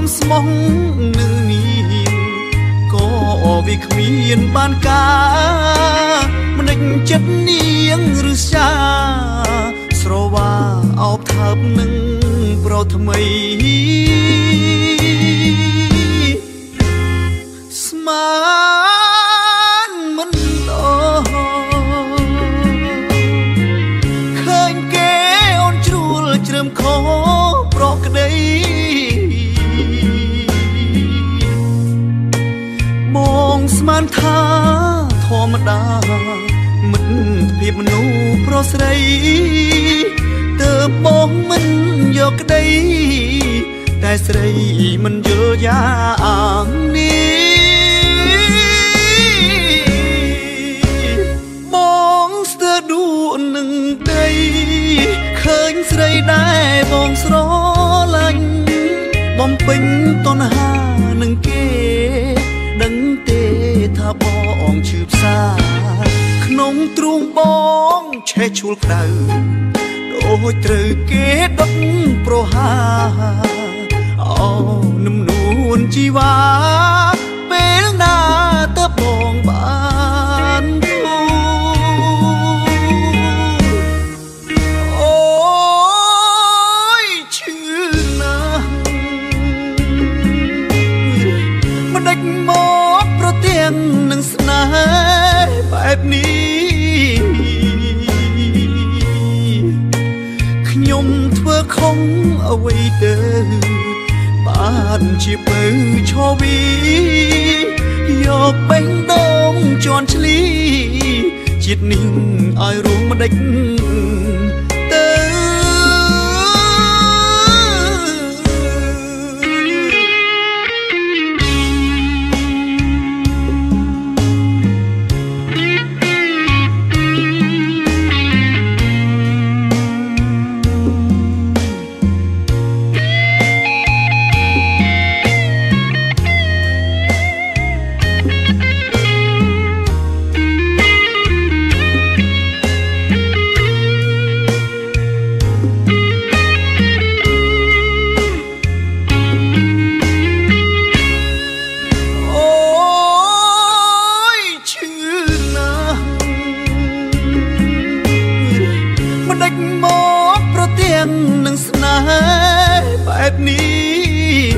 ំស្មោះនឹងនាងក៏វាគ្មានបានការមិនដេចចិត្តនាងឬសាស្រវាអោបថើបនឹងប្រថ្មីស្មានមិនដល់ឃើញគេអូនជ្រួលជ្រើមខប្រក្តីបងស្មានថាធម្មតាមិត្តភាពមនុស្សប្រុសស្រីទើបបងមិនយកក្តីតែស្រីមិនយល់យ៉ាងនេះបងស្ទើរដួលនឹងដីឃើញស្រីដែរបងស្រឡាញ់បំពេញតណ្ហានឹងគេដឹងទេថាបងឈឺផ្សាក្នុងទ្រូងបងឆេះឈួលក្តៅដូចត្រូវគេដុតប្រហាអូនំនួនជីវ៉ាពេលណាតើបងបានទូអូយឈឺណាស់មិនដេចមកប្រទាំងនឹងស្នេហ៍បែបនេះខ្ញុំធ្វើខុសអ្វីទៅបានជាពៅឈវីយកបេះដូងជន់ឈ្លីជាតិនេះឲ្យរួមមិនដេចទៅនឹងស្នេហ៍បែបនេះ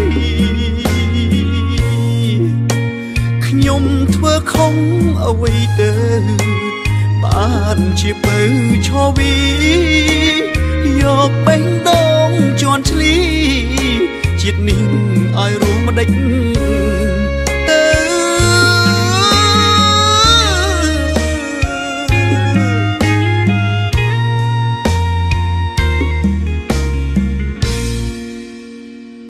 ខ្ញុំធ្វើខុសអ្វីទៅបានជាពៅឈវីយកបេះដូងជន់ឈ្លីជាតិនេះឲ្យរួមមិនដេច